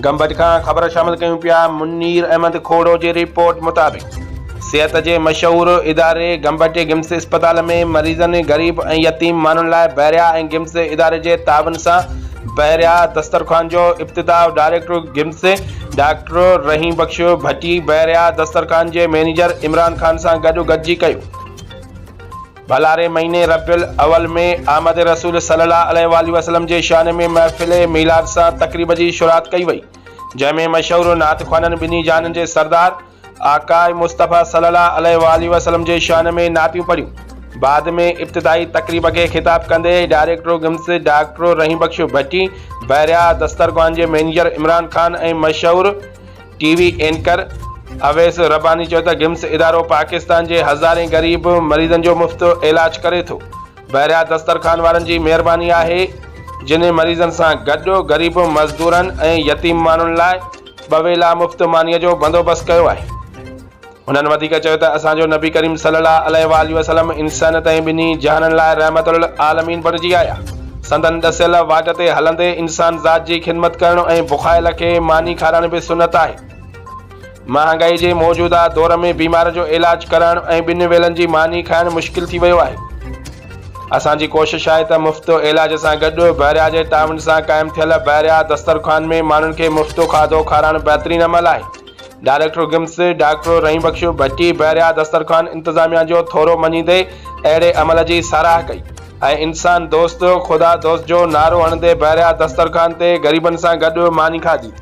گمبٽ کان خبر شامل ڪيون پيا منير احمد کوڙو جي رپورٽ مطابق صحت جي مشهور اداري گمبٽ گمس اسپتال ۾ مريضن غريب ۽ يتيم ماڻهن لاء بحريا ۽ گمس اداري جي تعاون سان بحريا دسترخوان جو افتتاح ڊائريڪٽر گمس ڊاڪٽر رحيم بخش ڀٽي بحريا دسترخوان جي مئنيجر عمران خان سان گڏ گڏجي ڪيو. ڀلاري مهيني ربيع الاول ۾ آمد رسول صلي الله عليه واٰله وسلم جي شان ۾ محفل ميلاد سان تقريب جي شروعات ڪئي وئي، جنهن ۾ مشهور نعت خوانن ٻنهي جهانن جي سردار آقاء مصطفيٰ صلي الله عليه واٰله وسلم جي شان ۾ نعتيون پڙهيون. بعد ۾ ابتدائي تقريب کي خطاب ڪندي ڊائريڪٽر گمس ڊاڪٽر رحيم بخش ڀٽي، بحريا دسترخوان جي مئنيجر عمران خان ۽ مشهور T V anchor Awais Rabbani چيو ته گمس ادارو پاڪستان جي هزارين غريب مريضن جو مفت علاج ڪري ٿو، بحريا دسترخوان وارن جي مهرباني آهي جن مريضن سان گڏ غريب مزدورن ۽ يتيم ماڻهن لاء ٻه ويلا مفت مانيء جو بندوبست ڪيو آهي. هنن وڌيڪ چيو ته اسان جو نبي ڪريم صلي الله عليه واٰله وسلم انسانيت ۽ ٻنهي جهانن لاء رحمت للعالمين بڻجي آيا. سندن ڏسيل واٽ تي هلندي انسان ذات جي خدمت ڪرڻ ۽ بکايل کي ماني کارائڻ به سنت آهي. مهانگائي جي موجوده دور ۾ بيمار جو علاج ڪرائڻ ۽ ٻن ويلن جي ماني کائڻ مشڪل ٿي ويو آهي. اسان جي ڪوشش آهي ته مفت علاج سان گڏ بحريا جي تعاون سان قائم ٿيل بحريا دسترخوان ۾ ماڻهن کي مفت کاڌو کارائڻ بهترين عمل آهي. ڊائريڪٽر گمس ڊاڪٽر رحيم بخش ڀٽي بحريا دسترخوان انتظاميا جو ٿورو مڃيندي اهڙي عمل جي ساراهه ڪئي ۽ انسان دوست خدا دوست جو نعرو هڻندي بحريا دسترخوان تي غريبن سان گڏ ماني کاڌي.